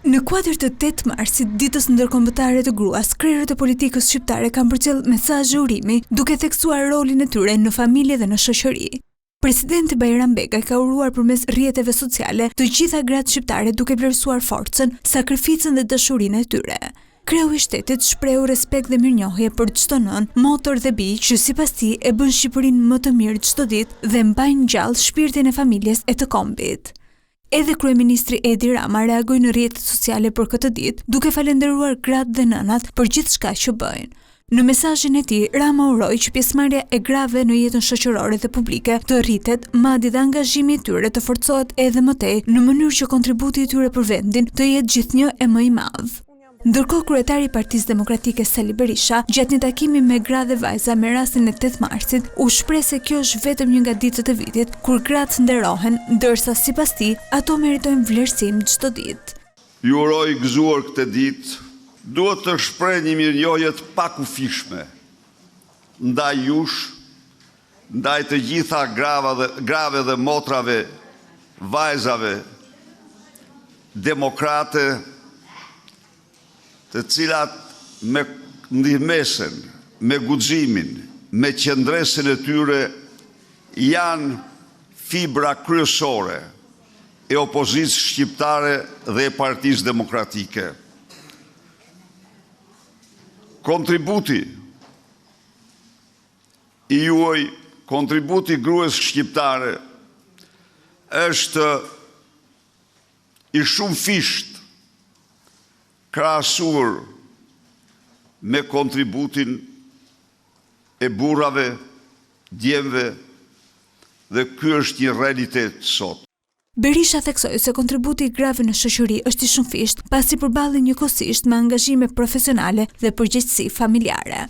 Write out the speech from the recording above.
Në kuadër të 8 marsit, ditës ndërkombëtare të gruas, krerët e politikës shqiptare kanë përcjellë mesazhe urimi, duke theksuar rolin e tyre në familje dhe në shoqëri. Presidenti Bajram Begaj ka uruar përmes rrjeteve sociale të gjitha gratë shqiptare duke vlerësuar forcën, sakrificën dhe dashurinë e tyre. Kreu i shtetit shprehu respekt dhe mirënjohje për çdo nënë, motër dhe bijë që sipas tij e bëjnë Shqipërinë më të mirë çdo ditë dhe mbajnë gjallë shpirtin e familjes e të kombit. Edhe kryeministri Edi Rama reagoi në rrjetet sociale për këtë ditë, duke falënderuar gratë dhe nënat për gjithçka që bëjnë. Në mesazhin e tij, Rama uroi që pjesëmarrja e grave në jetën shoqërore dhe publike të rritet, madje dhe angazhimi i tyre të forcohet edhe më tej, në mënyrë që kontributi i tyre për vendin të jetë gjithnjë e më i madh. Ndërkohë, kryetari i Partisë Demokratike Sali Berisha, gjatë një takimi me gra dhe vajza me rastin e 8 marsit, u shpreh se kjo është vetëm një nga ditët e vitit kur gratë nderohen, ndërsa sipas tij, ato meritojnë vlerësim çdo ditë. Ju uroj gëzuar këtë ditë. Duhet të shpreh një mirënjohje të pakufishme ndaj jush, ndaj të gjitha grave dhe motrave, vajzave demokrate, të cilat me ndihmesën, me guximin, me qëndresën e tyre janë fibra kryesore e opozitës shqiptare dhe e Partisë Demokratike. Kontributi i juaj, kontributi i gruas shqiptare është i shumëfishtë krahasuar me kontributin e burrave, djemve dhe ky është një realitet sot. Berisha theksoi se kontributi i grave në shoqëri është i shumëfishtë, pasi përballen njëkohësisht me angazhime profesionale dhe përgjegjësi familjare.